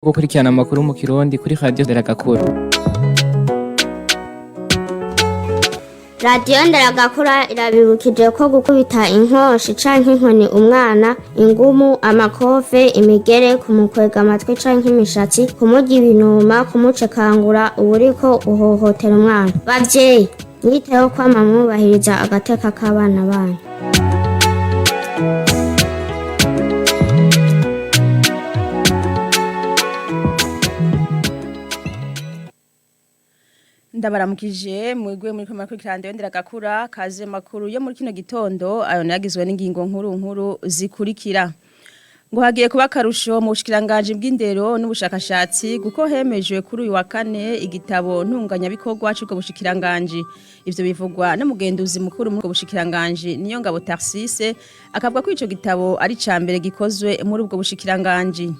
Gukurikirana amakuru mu Kirundi kuri Radio Nderagakura. Radiyo Nderagakura irabibukije ko gukubita inkoshi canke inkoni umwana, ingumu, amakofe, imigere, kumukwega amatwi canke imishatsi, kumurya ibinuma, kumucekangura uba uriko uhohotera umwana. Bavyeyi, mwiteho kwama mwubahiriza agateka k'abana banyu. Ndabaramukije mwigwe muri kumwe kuri radiyo Nderagakura, kaze makuru yo muri kino gitondo ayo nagizwe n'ingingo nkuru nkuru zikurikira. Ngo hagiye kuba akarusho mu bushikiranganji bw'indero n'ubushakashatsi kuko hemejwe kuri uyu wa kane igitabo ntunganyabikorwa c'ubwo bushikiranganji. Ivyo bivugwa n'umugenduzi mukuru muri ubwo bushikiranganji Niyongabo Tarsise, akavuga ko ico gitabo ari ica mbere gikozwe muri ubwo bushikiranganji.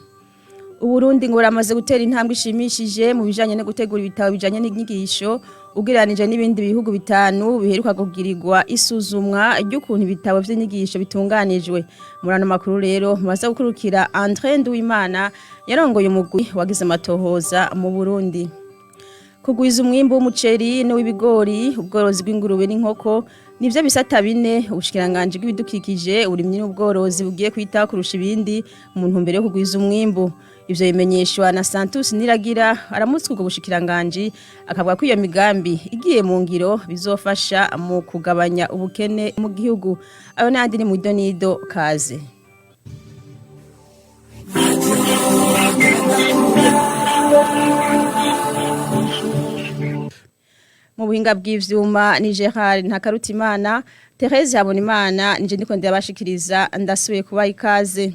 Uburundi ngo buramaze gutera intambwe ishimishije mu bijanye no gutegura ibitabo bijanye n'inyigisho ugereranije n'ibindi bihugu bitanu biheruka kugirirwa isuzumwa ry'ukuntu ibitabo vy'inyigisho bitunganijwe. Muri ano makuru rero mubaza gukurikira André Nduwimana yarongoye umugwi wagize amatohoza mu Burundi. Kugwiza umwimbu w'umuceri n'uw'ibigori, ubworozi bw'ingurube n'inkoko nivyo bisata bine ubushikiranganji bw'ibidukikije, uburimyi n'ubworozi bugiye kwitaho kurusha ibindi mu ntumbero yo kugwiza umwimbu. Ivyo bimenyeshwa na Santos Niragira aramutswe ubwo bushikiranganji, akavuga ko iyo migambi igiye mu ngiro bizofasha mu kugabanya ubukene mu gihugu. Ayo n'ayandi ni mw'idonido kaze. Mu buhinga bw'ivyuma ni Gerard Ntakarutimana, Therese Habonimana nije ndiko ndabashikiriza, ndasubiye kubaha ikaze.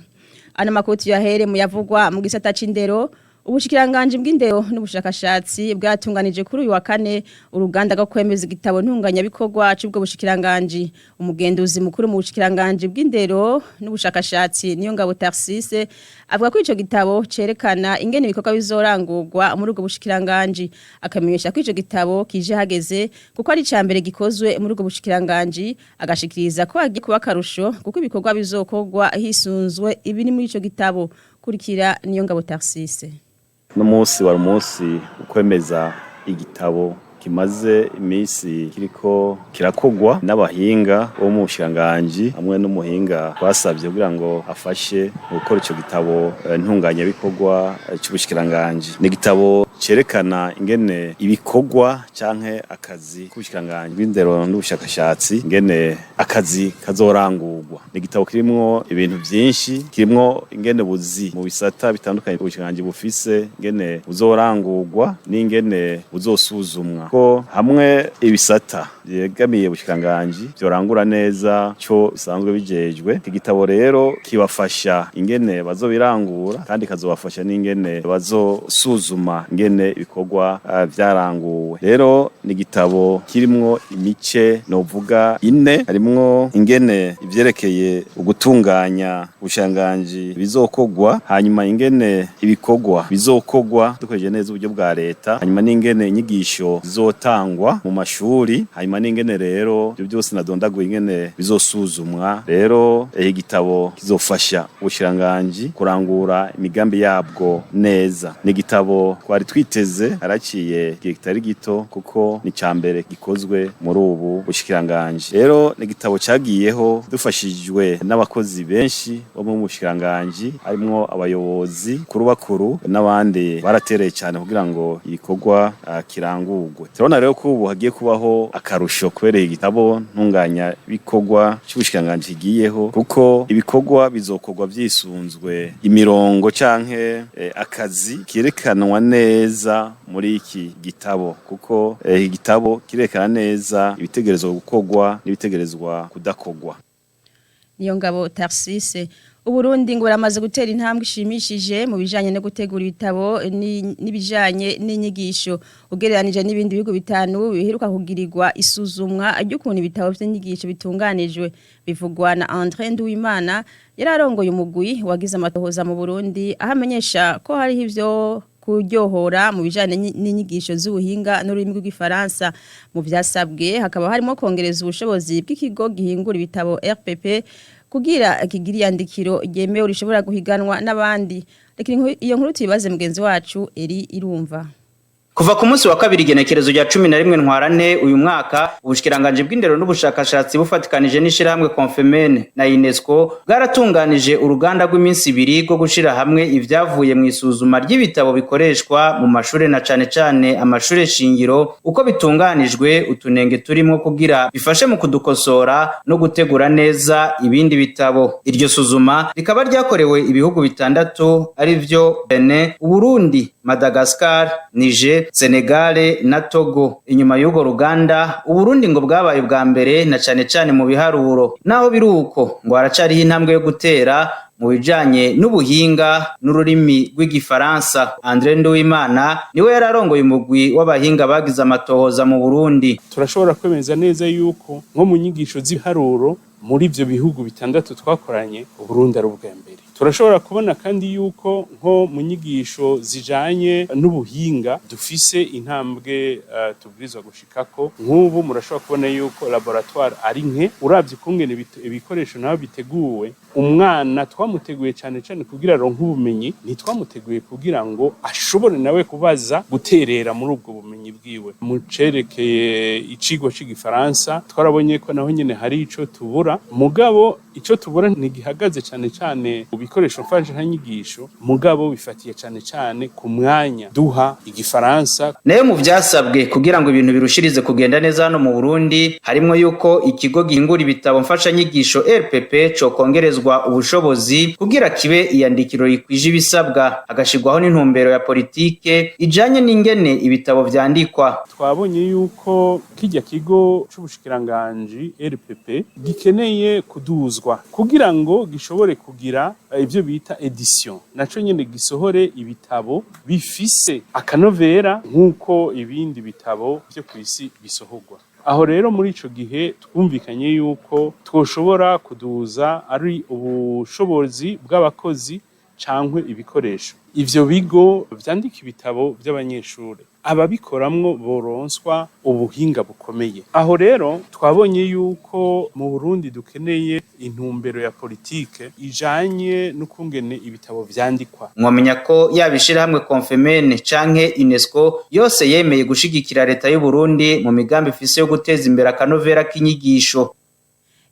Ano makuru tuyahere mu yavugwa mu gisata c'indero. Ubushikiranganji bw'indero n'ubushakashatsi bwatunganije kuri uyu wa kane uruganda rwo kwemeza igitabo ntunganyabikorwa c'ubwo bushikiranganji. Umugenduzi mukuru mu bushikiranganji bw'indero n'ubushakashatsi Niyongabo Tarsise avuga ko ico gitabo cerekana ingene ibikorwa bizorangurwa muri ubwo bushikiranganji, akamenyesha ko ico gitabo kije hageze kuko ari ica mbere gikozwe muri ubwo bushikiranganji, agashikiriza ko hagiye kuba akarusho kuko ibikorwa bizokorwa hisunzwe ibiri muri ico gitabo. Kurikira Niyongabo Tarsise. Uno munsi wari umunsi ukwemeza igitabo kimaze iminsi kiriko kirakogwa n'abahinga bo mu bushikiranganji hamwe n'umuhinga twasavye kugira ngo afashe mu gukora ico gitabo ntunganyabikorwa c'ubushikiranganji. Ni igitabo cerekana ingene ibikorwa canke akazi k'ubushikiranganji bw'indero n'ubushakashatsi, ingene akazi kazorangurwa. Ni igitabo kirimwo ibintu vyinshi, kirimwo ingene buzi mu bisata bitandukanye ubushikiranganji bufise, ingene buzorangurwa n'ingene buzosuzumwa, ko hamwe ibisata vyegamiye ubushikiranganji vyorangura neza ico bisanzwe bijejwe. Iki gitabo rero kibafasha ingene bazobirangura, kandi kazobafasha n'ingene bazosuzuma ingene ibikorwa vyaranguwe. Rero ni igitabo kirimwo imice novuga ine, harimwo ingene ivyerekeye ugutunganya ubushikiranganji bizokogwa, hanyuma ingene ibikorwa bizokogwa dukoresheje neza uburyo bwa leta, hanyuma n'ingene inyigisho zizotangwa mu mashuri, hanyuma n'ingene rero ivyo byose nadondaguye ingene bizosuzumwa. Rero igitabo kizofasha ubushikiranganji kurangura imigambi yabwo neza. Ni igitabo twari twiteze haraciye igihe kitari gito, kuko ni ica mbere gikozwe muri ubu bushikiranganji. Rero ni igitabo cagiyeho dufashijwe n'abakozi benshi bo mu bushikiranganji, harimwo abayobozi kuru bakuru n'abandi baratereye cyane kugira ngo igikorwa kirangurwe. Turabona rero ko ubu hagiye kubaho akarusho kubera igitabo ntunganya bikorwa c'ubushikiranganji kigiyeho, kuko ibikorwa bizokorwa vyisunzwe imirongo canke akazi kerekanwa neza muri iki gitabo, kuko igitabo kirekana neza ibitegerezwa gukorwa n'ibitegerezwa kudakogwa. Niyongabo Tarsise. Uburundi ngo buramaze gutera intambwe ishimishije mu bijanye no gutegura ibitabo n'ibijanye n'inyigisho ugereranije n'ibindi bihugu bitanu biheruka kugirirwa isuzumwa ry'ukuntu ibitabo vy'inyigisho bitunganijwe. Bivugwa na André Nduwimana yararongoye umugwi wagize amatohoza mu Burundi, aho amenyesha ko hariho ivyo kuryohora mu bijanye n'inyigisho z'ubuhinga n'ururimi rw'igifaransa. Mu vyasabwe hakaba harimo kongereza ubushobozi bw'ikigo gihingura ibitabo RPP kugira kigira iyandikiro ryemewe rishobora guhiganwa n'abandi. Reka iyo nkuru tuyibaze mugenzi wacu Eri Irumva. Kuva ku munsi wa kabiri igenekerezo rya 11 ntwarante uyu mwaka, ubushikiranganje bw'indero n'ubushakashatsi bufatikanije n'ishirahamwe Confemen na UNESCO bwaratunganije uruganda rw'iminsi ibiri rwo gushira hamwe ivyavuye mu isuzuma ry'ibitabo bikoreshwa mu mashure na cane cane amashure shingiro, uko bitunganijwe, utunenge turimo kugira bifashe mu kudukosora no gutegura neza ibindi bitabo. Iryo suzuma rikaba ryakorewe ibihugu bitandatu arivyo Benin, Uburundi, Madagascar, Niger, Senegale na Togo. Inyuma y'urwo ruganda, Uburundi ngo bwabaye ubwa mbere na cane cane mu biharuro. Naho biruko, ngo haracariho intambwe yo gutera mu bijanye n'ubuhinga n'ururimi rw'igifaransa. Andre Nduwimana niwe yararongoye umugwi w'abahinga bagize amatohoza mu Burundi. Turashobora kwemeza neza yuko nko mu nyigisho z'ibiharuro muri ivyo bihugu bitandatu twakoranye, Uburundi ari ubwa mbere. Turashobora kubona kandi yuko nko mu nyigisho zijanye n'ubuhinga dufise intambwe tubwirizwa gushikako. Nk'ubu murashobora kubona yuko laboratoire ari nke, uravye ukungene ibikoresho naho biteguwe. Umwana twamuteguye cane cane kugira aronke ubumenyi, ntitwamuteguye kugira ngo ashobore nawe kubaza guterera muri ubwo bumenyi bwiwe. Mu cerekeye icigwa c'igifaransa, twarabonye ko naho nyene hari ico tubura, mugabo ico tubura ntigihagaze cane cane mu bikoresho mfashanyigisho, mugabo bifatiye cane cane ku mwanya duha igifaransa. Nayo mu vyasabwe kugira ngo ibintu birushirize kugenda neza hano mu Burundi, harimwo yuko ikigo gihingura ibitabo mfashanyigisho RPP cokongerezwa ubushobozi kugira kibe iyandikiro rikwije ibisabwa, hagashirwaho n'intumbero ya politike ijanye n'ingene ibitabo vyandikwa. Twabonye yuko kirya kigo c'ubushikiranganji RPP gikeneye kuduzwa kugira ngo gishobore kugira ivyo bita édition, naco nyene gisohore ibitabo bifise akanovera nk'uko ibindi bitabo vyo kw'isi bisohorwa. Aho rero muri ico gihe twumvikanye yuko twoshobora kuduza ari ubushobozi bw'abakozi cankwe ibikoresho. Ivyo bigo vyandika ibitabo vy'abanyeshure, ababikoramwo boronswa ubuhinga bukomeye. Aho rero twabonye yuko mu Burundi dukeneye intumbero ya politike ijanye n'ukungene ibitabo vyandikwa. Mwomenya ko yaba ishirahamwe Confemen canke UNESCO yose yemeye gushigikira leta y'u Burundi mu migambi ifise yo guteza imbere akanovera k'inyigisho.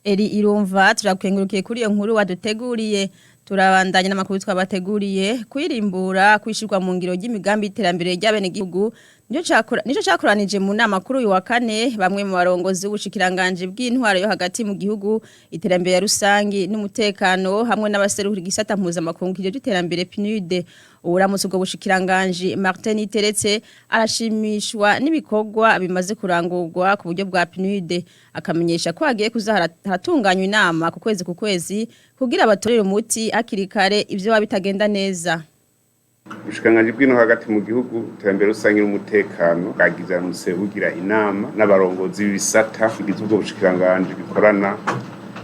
Eri Irumva, turakengurukiye kuri iyo nkuru waduteguriye. Turabandanya n'amakuru twabateguriye. Kwirimbura kwishirwa mu ngiro ry'imigambi y'iterambere ry'abenegihugu nico cakoranije mu nama kuri uyu wa kane bamwe mu barongozi b'ubushikiranganje bw'intwaro yo hagati mu gihugu, iterambere ya rusangi n'umutekano hamwe n'abaserukira igisata mpuzamakungu kijejwe iterambere PNUD. Uburamutse ubwo bushikiranganje, Martin Iteretse, arashimishwa n'ibikorwa bimaze kurangurwa ku buryo bwa PNUD, akamenyesha ko hagiye kuza haratunganywa inama ku kwezi ku kwezi kugira batorere umuti hakiri kare ivyo biba bitagenda neza. Ubushikiranganji bw'intwaro hagati mu gihugu, iterambere rusange n'umutekano bwagize aramutse bugira inama n'abarongozi b'ibisata bigize ubwo bushikiranganji bikorana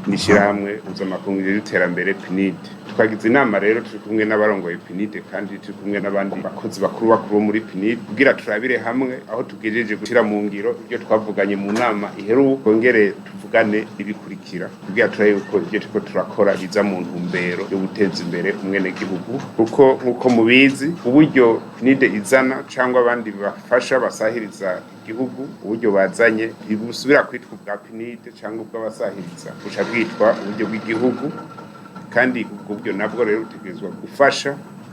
n'ishirahamwe mpuzamakungu ry'iterambere PNUD. Twagize inama rero turi kumwe n'abarongoye PNUD kandi turi kumwe n'abandi bakozi bakuru bakuru bo muri PNUD kugira turabire hamwe aho tugejeje gushyira mu ngiro ibyo twavuganye mu nama iheruka, twongere tuvugane ibikurikira kugira turabe yuko ibyo turiko turakora biza mu ntumbero yo guteza imbere umwenegihugu, kuko nk'uko mubizi, uburyo PNUD izana cyangwa abandi bafasha basahiriza igihugu, uburyo bazanye ntibusubira kwitwa ubwa PNUD cyangwa ubw'abasahiriza, buca bwitwa uburyo bw'igihugu. Kandi ubwo buryo nabwo rero butegerezwa gufasha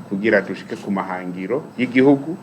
kugira dushike ku mahangiro y'igihugu,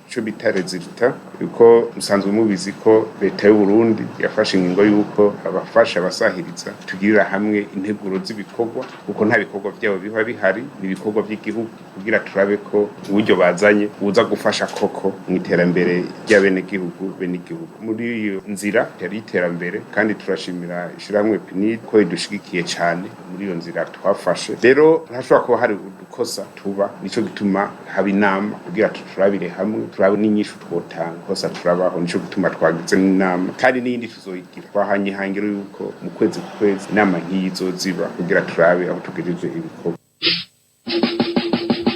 ico bita résultat, yuko musanzwe mubizi ko leta y'u Burundi yafashe ingingo yuko abafasha abasahiriza tugirira hamwe integuro z'ibikorwa, kuko nta bikorwa byabo biba bihari, ni ibikorwa by'igihugu, kugira turabe ko uburyo bazanye buza gufasha koko mu iterambere ry'abenegihugu benegihugu muri iyo nzira yari iterambere. Kandi turashimira ishirahamwe PNUD ko idushigikiye cyane muri iyo nzira twafashe. Rero ntashobora kuba hari udukosa tuba, nico gituma haba inama kugira turabire hamwe, turabe n'inyishu twotanga. Kosa turabaho, nico gituma twagize n'inama, kandi n'iyindi tuzoyigira. Twahanye ihangiro yuko mu kwezi ku kwezi inama nk'iyi izoziba kugira turabe aho tugejeje ibikorwa.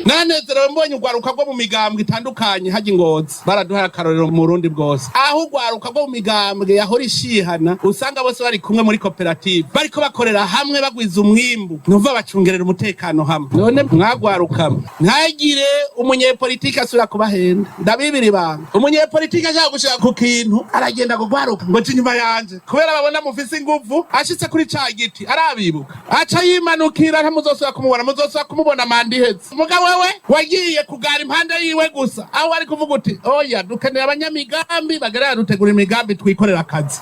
Nanezerewe mbonye urwaruka rwo mu migambwe itandukanye hajya ingozi baraduhaye akarorero mu Burundi bwose, aho urwaruka rwo mu migambwe yahora ishihana usanga bose bari kumwe muri koperative, bariko bakorera hamwe bagwiza umwimbu, numva bacungerera umutekano hamwe. None mwagwarukamwe, ntagire umunyepolitike asubira kubahenda. Ndabibira ibanga, umunyepolitike ashaka gushika ku kintu aragenda kugwaruka ngo inyuma yanje, kubera babona mufise inguvu. Ashitse kuri ca giti arabibuka, aca yimanukira, ntamuzosubira kumubona, muzosubira kumubona manda iheze. Mugabo wewe wagiye kugara impande yiwe gusa, aho ari kuvuga uti oya, dukeneye abanyamigambi bagerera dutegura imigambi twikorera akazi.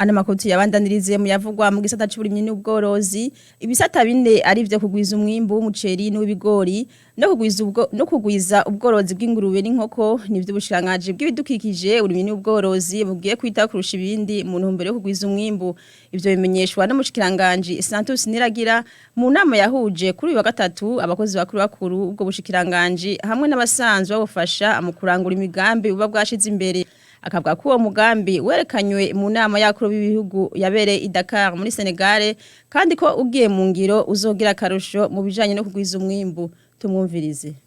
Ano makuru yabandanirize mu yavugwa mu gisata c'uburimyi n'ubworozi. Ibisata bine ari vyo kugwiza umwimbu w'umuceri n'uw'ibigori no kugwiza ubworozi bw'ingurube n'inkoko nivyo ubushikiranganji bw'ibidukikije, uburimyi n'ubworozi bugiye kwita kurusha ibindi mu ntumbero yo kugwiza umwimbu. Ivyo bimenyeshwa n'umushikiranganji Santos Niragira mu nama yahuje kuri uyu wa gatatu abakozi bakuru bakuru ubwo bushikiranganji hamwe n'abasanzwe babufasha mu kurangura imigambi buba bwashize imbere. Akavuga ko uwo mugambi werekanywe mu nama y'abakuru b'ibihugu yabereye i Dakar muri Senegal, kandi ko ugiye mu ngiro uzogira akarusho mu bijanye no kugwiza umwimbu. Tumwumvirize.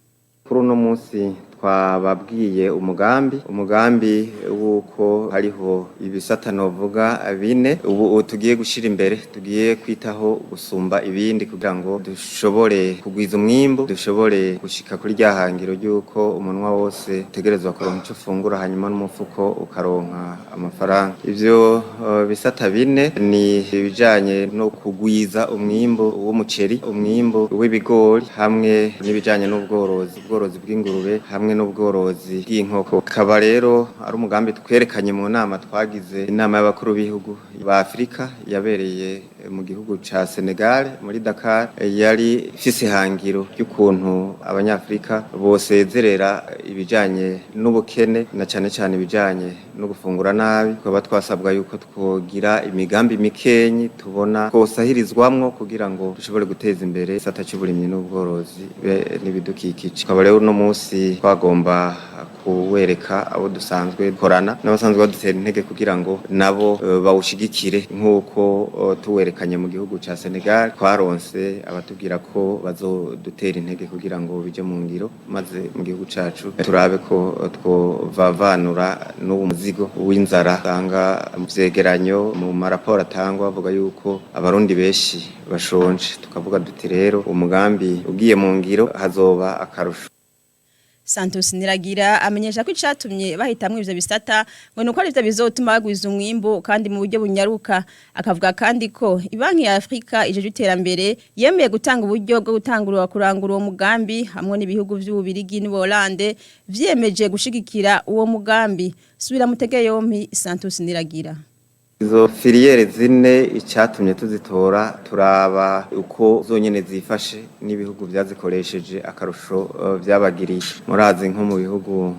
Kuri uno munsi twababwiye umugambi w'uko hariho ibisata novuga bine ubu tugiye gushira imbere, tugiye kwitaho gusumba ibindi, kugira ngo dushobore kugwiza umwimbu, dushobore gushika kuri rya hangiro ry'uko umunwa wose utegerezwa kuronka ico ufungura, hanyuma n'umufuko ukaronka amafaranga. Ivyo bisata bine ni ibijanye no kugwiza umwimbu w'umuceri, umwimbu w'ibigori, hamwe n'ibijanye n'ubworozi, ubworozi bw'ingurube hamwe n'ubworozi bw'inkoko. Kaba rero ari umugambi twerekanye mu nama twagize, inama y'abakuru b'ibihugu ba Afrika yabereye mu gihugu ca Senegal muri Dakar, yari ifise ihangiro ry'ukuntu abanyafrika bosezerera ibijanye n'ubukene na cane cane ibijanye no gufungura nabi. Twaba twasabwa yuko twogira imigambi mikenyi tubona twosahirizwamwo kugira ngo dushobore guteza imbere isata c'uburimyi n'ubworozi be n'ibidukikije. Tukaba rero uno munsi twagomba kuwereka abo dusanzwe dukorana n'abasanzwe badutera intege kugira ngo nabo bawushigikire, nk'uko tuwerekanye mu gihugu ca Senegal twaronse abatubwira ko bazodutera intege kugira ngo bije mu ngiro, maze mu gihugu cacu turabe ko twovavanura n'uwo muzigo w'inzara. Usanga mu vyegeranyo, mu maraporo atangwa, bavuga yuko abarundi benshi bashonje. Tukavuga duti rero umugambi ugiye mu ngiro hazoba akarusho. Santos Niragira amenyesha ko icatumye bahitamwe ivyo bisata ngo nuko ari ivyo bizotuma bagwiza umwimbu kandi mu buryo bunyaruka. Akavuga kandi ko ibanki ya Afrika ijeje iterambere yemeye gutanga uburyo bwo gutangura kurangura uwo mugambi, hamwe n'ibihugu vy'Ububirigi n'Ubuholande vyiyemeje gushigikira uwo mugambi. Subira mutege yompi Santos Niragira. Izo filiyere zine icatumye tuzitora, turaba uko zonyene zifashe n'ibihugu vyazikoresheje akarusho vyabagiriye. Murazi nko mu bihugu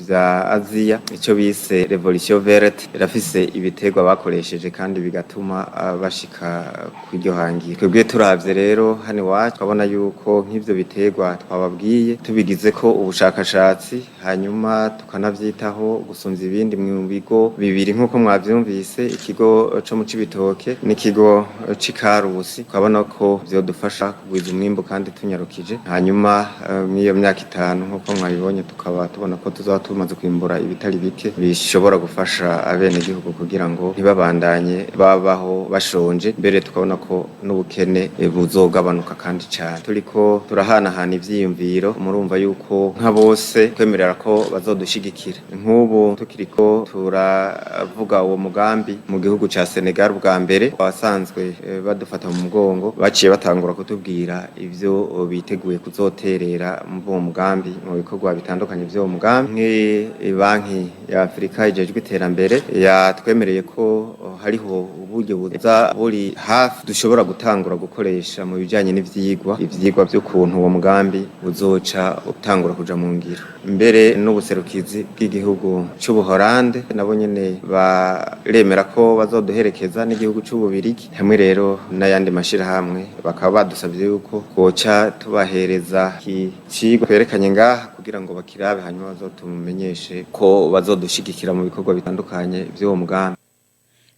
vya Aziya ico bise Revolution Verte irafise ibiterwa bakoresheje kandi bigatuma bashika kw'iryo hangiro. Twebwe turavye rero hano iwacu twabona yuko nk'ivyo biterwa twababwiye tubigize ko ubushakashatsi, hanyuma tukanavyitaho gusumvya ibindi mu bigo bibiri nk'uko mwavyumvise, ikigo co mu Cibitoke n'ikigo c'Ikarusi, tukabona ko vyodufasha kugwiza umwimbu kandi tunyarukije. Hanyuma mw'iyo myaka 5 nk'uko mwabibonye tukaba tubona ko tuzaba tumaze kwimbura ibitari bike bishobora gufasha abenegihugu kugira ngo ntibabandanye babaho bashonje, mbere tukabona ko n'ubukene buzogabanuka kandi cane. Turiko turahanahana ivyiyumviro, murumva yuko nka bose twemerera ko bazodushigikira. Nk'ubu tukiriko turavuga uwo mugambi mu gihugu ca Senegal bwa mbere, abasanzwe badufata mu mugongo baciye batangura kutubwira ivyo biteguye kuzoterera mu uwo mugambi, mu bikorwa bitandukanye vy'uwo mugambi. Nk'ibanki ya Afrika ijejwe iterambere yatwemereye ko hariho uburyo buza buri hafi dushobora gutangura gukoresha mu bijanye n'ivyigwa, ivyigwa vy'ukuntu uwo mugambi uzoca utangura kuja mu ngiro. Mbere n'ubuserukizi bw'igihugu c'Ubuholande nabo nyene baremera ko bazoduherekeza, n'igihugu c'Ububirigi hamwe rero n'ayandi mashirahamwe, bakaba badusavye yuko twoca tubahereza ikicigwa twerekanye ngaha kugira ngo bakirabe, hanyuma bazotumenyeshe ko bazodushigikira mu bikorwa bitandukanye vy'uwo mugambi.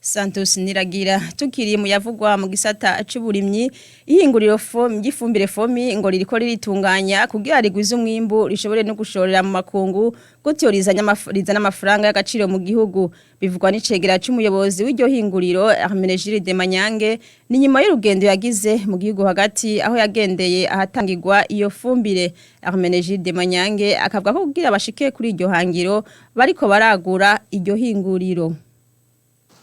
Santos Niragira. Tukiri mu yavugwa mu gisata c'uburimyi, ihinguriro ry'ifumbire FOMI ngo ririko riritunganya kugira rigwize umwimbu, rishobore no gushorera mu makungu, gutyo rizana amafaranga y'agaciro mu gihugu. Bivugwa n'icegera c'umuyobozi w'iryo hinguriro, Hermenegilde Manyange. Ni nyuma y'urugendo yagize mu gihugu hagati, aho yagendeye ahatangirwa iyo fumbire. Hermenegilde Manyange akavuga ko kugira bashike kuri iryo hangiro bariko baragura iryo hinguriro.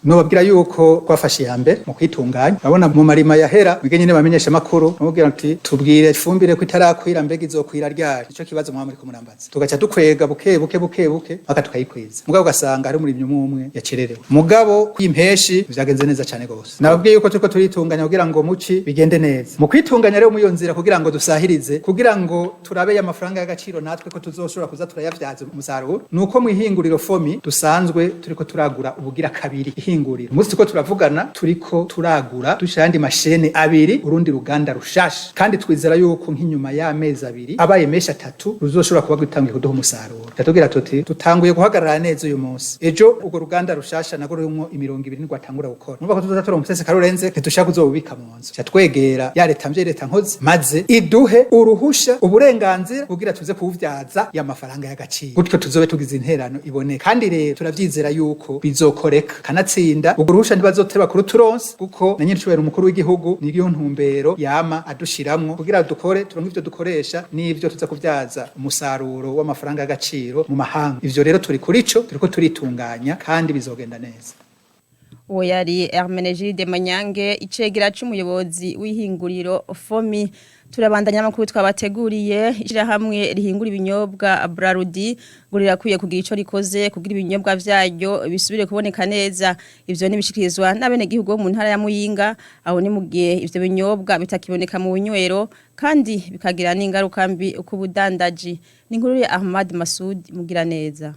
Nobabwira yuko twafashe iya mbere mu kwitunganya. Urabona mu marima yahera mwige nyene bamenyesha makuru, mubwira nti tubwire ifumbire ko itarakwira, mbega izokwira ryari? Ico kibazo mwaba muriko murambaza. Tugaca dukwega buke buke buke buke mpaka tukayikwiza, mugabo ugasanga hari umurimyi umwe umwe yacererewe. Mugabo kw'impeshi vyagenze neza cane gose. Nababwiye yuko turiko turitunganya kugira ngo muci bigende neza. Mu kwitunganya rero, muri iyo nzira, kugira ngo dusahirize, kugira ngo turabe amafaranga y'agaciro natwe ko tuzoshobora kuza turayavyaza umusaruro, nuko mu ihinguriro FOMI dusanzwe turiko turagura ubugira kabiri ihinguriro. Umunsi turiko turavugana, turiko turagura, dushira ayandi mashene abiri, urundi ruganda rushasha, kandi twizera yuko nk'inyuma y'amezi 2, abaye menshi 3, ruzoshobora kuba rwitanguye kuduha umusaruro. Turatubwira tuti tutanguye guhagarara neza uyu munsi, ejo urwo ruganda rushasha narwo rurimwo 20 nirwatangura gukora, numva ko tuzoza turonka umuseseka rurenze. Ntidushaka kuzobubika mu nzu, ca twegera ya leta mvye, leta nkozi, maze iduhe uruhusha, uburenganzira, kugira tuze kuwuvyaza y'amafaranga y'agaciro, gutyo tuzobe tugize interano iboneka. Kandi rero turavyizera yuko bizokoreka, kanatsinda urwo ruhusha ntibazoteba kuruturonse, kuko na nyiricubahiro umukuru w'igihugu niyo ntumbero yama adushiramwo, kugira dukore turonke ivyo dukoresha n'ivyo tuza kuvyaza umusaruro w'amafaranga y'agaciro mu mahanga. Ivyo rero turi kuri ico, turiko turitunganya kandi bizogenda neza. Uwo yari Hermenegilde Manyange, icegera c'umuyobozi w'ihinguriro FOMI. Turabandanya amakuru twabateguriye. Ishirahamwe rihingura ibinyobwa Brarudi ngo rirakwiye kugira ico rikoze kugira ibinyobwa vyaryo bisubire kuboneka neza. Ivyo nibishikirizwa n'abenegihugu bo mu ntara ya Muyinga. Aho ni mu gihe ivyo binyobwa bitakiboneka mu bunywero, kandi bikagira n'ingaruka mbi ku budandaji. Ni inkuru ya Ahmad Masud Mugiraneza.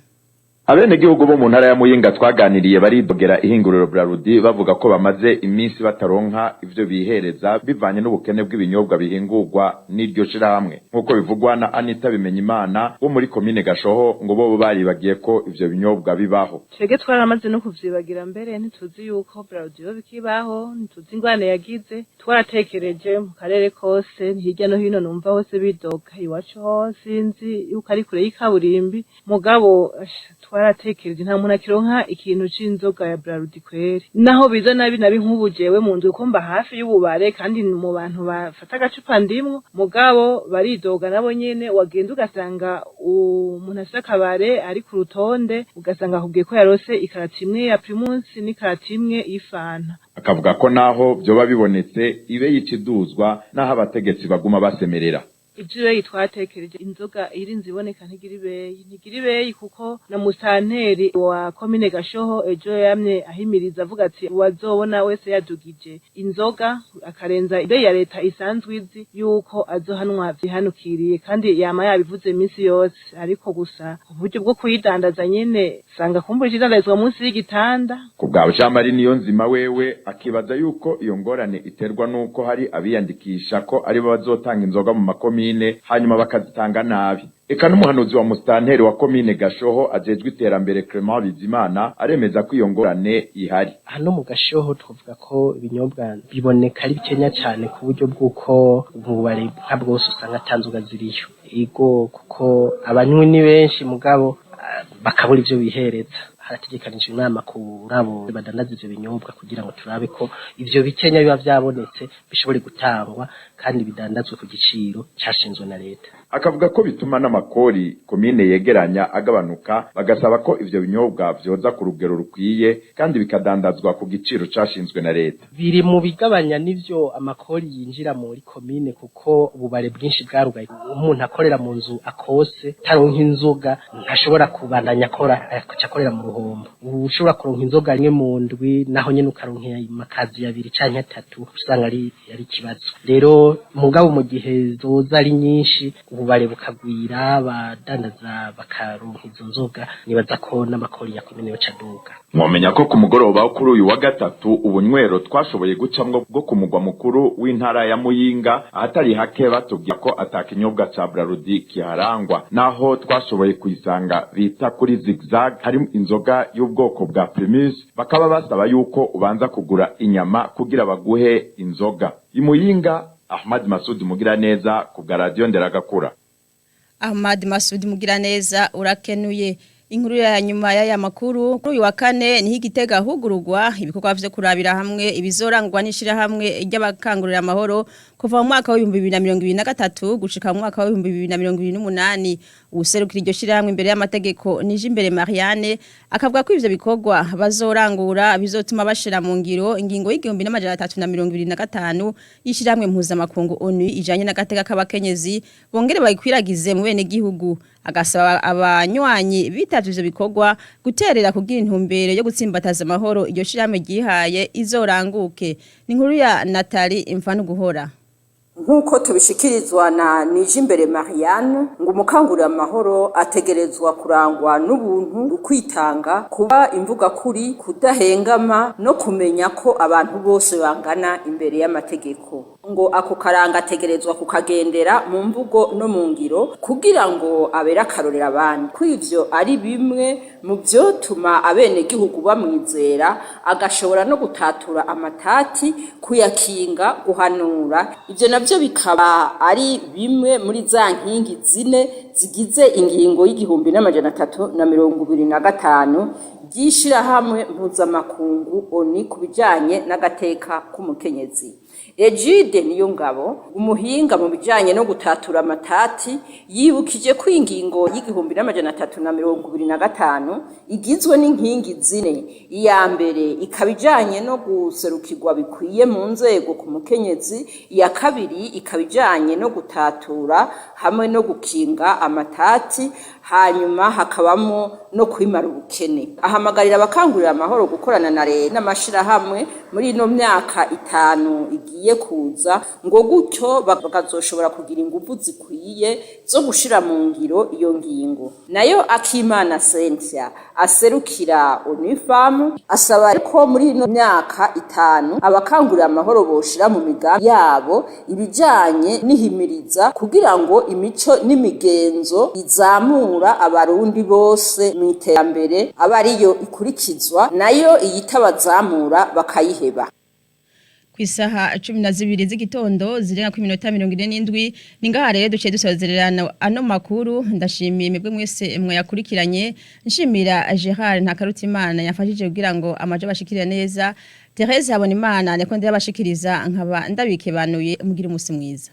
Abenegihugu bo mu ntara ya Muyinga twaganiriye baridogera ihinguriro Brarudi, bavuga ko bamaze iminsi bataronka ivyo bihereza bivanye n'ubukene bw'ibinyobwa bihingurwa n'iryo shirahamwe, nk'uko bivugwa na Anita Bimenyimana wo muri komine Gashoho. Ngo bobo baribagiye ko ivyo binyobwa bibaho. Twebwe twaramaze no kuvyibagira mbere, ntituzi yuko Brarudi yo bikibaho, ntituzi ingwane yagize. Twaratekereje mu karere kose, hirya no hino, numva hose bidoga. Iwacu ho sinzi yuko ari kure y'ikaburimbi, mugabo twaratekereje, nta muntu akironka ikintu c'inzoga ya Brarudi kweri. Naho biza nabi nabi, nk'ubu jewe mu nzu ko mba hafi y'ububare kandi mu bantu bafata agacupa ndimwo, mugabo baridoga nabo nyene. Wagenda ugasanga umuntu afise akabare ari ku rutonde, ugasanga akubwiye ko yarose ikarati imwe ya Primus n'ikarati imwe y'Ifanta. Akavuga ko naho vyoba bibonetse, ibe yiciduzwa naho abategetsi baguma basemerera. Ivyo ibeyi twatekereje, inzoga irinze iboneka ntigira ibeyi, ntigira ibeyi, kuko na musanteri wa komine Gashoho ejo yamye ahimiriza avuga ati uwazobona wese yadugije inzoga akarenza ibeyi ya leta isanzwe izi, yuko azohanwa vyihanukiriye, kandi yama yabivuze iminsi yose. Ariko gusa uburyo bwo kuyidandaza nyene, usanga kumbura idandarizwa munsi y'igitanda. Ku bwa Jean Marie Niyonzima, wewe akibaza yuko iyo ngorane iterwa nuko hari abiyandikisha ko aribo bazotanga inzoga mu makomine, hanyuma bakazitanga nabi. Eka n'umuhanuzi wa musitanteri wa komine Gashoho ajejwe iterambere, Clement Bizimana, aremeza ko iyo ngorane ihari. Hano mu Gashoho twavuga ko ibinyobwa biboneka ari bikenya cyane, ku buryo bw'uko ububare nka bwose usanga ata nzoga ziriyo. Ego, kuko abanywi ni benshi, mugabo bakabura ivyo bihereza. Harategekanijwe inama kuri abo badandaza ivyo binyobwa, kugira ngo turabe ko ivyo bikenya biba vyabonetse bishobore gutangwa kandi bidandazwe ku giciro cashinzwe na leta. Akavuga ko bituma n'amakori komine yegeranya agabanuka, bagasaba ko ivyo binyobwa vyoza ku rugero rukwiye kandi bikadandazwa ku giciro cashinzwe na leta. Biri mu bigabanya n'ivyo amakori yinjira muri komine, kuko ububare bwinshi bwarugaye. Umuntu akorera mu nzu akose taronka inzoga ntashobora kubandanya akora, akaca akorera mu ruhombo. Ushobora kuronka inzoga rimwe mu ndwi, naho nyene ukaronka amakazi 2 canke 3, usanga ari ikibazo. Rero mugabo mu gihe zoza ari nyinshi, ububare bukagwira, abadandaza bakaronka izo nzoga, nibaza ko n'amakori ya komine yoca aduga. Mwomenya ko ku mugoroba wo kuri uyu wa gatatu, ubunywero twashoboye gucamwo bwo ku mugwa mukuru w'intara ya Muyinga, ahatari hake batubwira ko ata kinyobwa ca Brarudi kiharangwa. Naho twashoboye kuyisanga bita kuri Zigzag, hari inzoga. inzoga y'ubwoko bwa Primus, bakaba basaba yuko ubanza kugura inyama kugira baguhe inzoga. Imuyinga, Ahmad Masudi Mugiraneza ku bwa Radio Nderagakura. Ahmad Masudi Mugiraneza, urakenuye. Inkuru ya nyuma y'aya makuru, kuri uyu wa kane niho Igitega hugurugwa ibikorwa vyo kurabira hamwe ibizorangwa n'ishirahamwe ry'abakangurira amahoro kuva mu mwaka wa 2023 gushika mu mwaka wa 2028. Userukira iryo shirahamwe imbere y'amategeko, Nijimbere Marianne, akavuga ko ivyo bikorwa bazorangura bizotuma bashira mu ngiro ingingo y'1325 y'ishirahamwe mpuzamakungu ONU ijanye n'agateka k'abakenyezi, bongere bayikwiragize mu bene gihugu. Agasaba abanywanyi bitavye ivyo bikorwa guterera kugira intumbero yo gutsimbataza amahoro iryo shirahamwe ryihaye izoranguke. Ni inkuru ya Nathalie Imfanu guhora. Nk'uko tubishikirizwa na Nijimbere Marianne, ngo umukangurira amahoro ategerezwa kurangwa n'ubuntu, ukwitanga, kuba imvuga kuri, kudahengama no kumenya ko abantu bose bangana imbere y'amategeko. Ngo ako karanga ategerezwa kukagendera mu mvugo no mu ngiro kugira ngo abere akarorera abandi, ko ivyo ari bimwe mu vyotuma abenegihugu bamwizera, agashobora no gutatura amatati, kuyakinga, guhanura. Ivyo navyo bikaba ari bimwe muri za nkingi zine zigize ingingo y'1325 ry'ishirahamwe mpuzamakungu ONU ku bijanye n'agateka k'umukenyezi. Egide Niyongabo, umuhinga mu bijanye no gutatura amatati, yibukije ko ingingo y'1325 igizwe n'inkingi zine. Iya mbere ikaba ijanye no guserukirwa bikwiye mu nzego ku mukenyezi, iya kabiri ikaba ijanye no gutatura hamwe no gukinga amatati, hanyuma hakabamo no kwimara ubukene. Ahamagarira abakangurira amahoro gukorana na leta n'amashirahamwe muri ino myaka 5 igiye kuza, ngo gutyo bakazoshobora kugira ingufu zikwiye zo gushira mu ngiro iyo ngingo. Nayo Akimana Cynthia, aserukira ONU-Femmes, asaba ko muri ino myaka 5 abakangurira amahoro boshira mu migambi yabo ibijanye n'ihimiriza kugira ngo imico n'imigenzo izamura Abarundi bose mu iterambere aba ariyo ikurikizwa, nayo iyitabazamura bakayiheba. Kwisaha 12 z'igitondo zirenga ku minota 47, ningaha rero duciye dusozererana ano makuru. Ndashimiye mwebwe mwese mwe yakurikiranye, nshimira Gerard Ntakarutimana yafashije kugira ngo amaje bashikirira neza. Therese Habonimana niko ndabashikiriza, nkaba ndabikebanuye. Mugira umusi mwiza.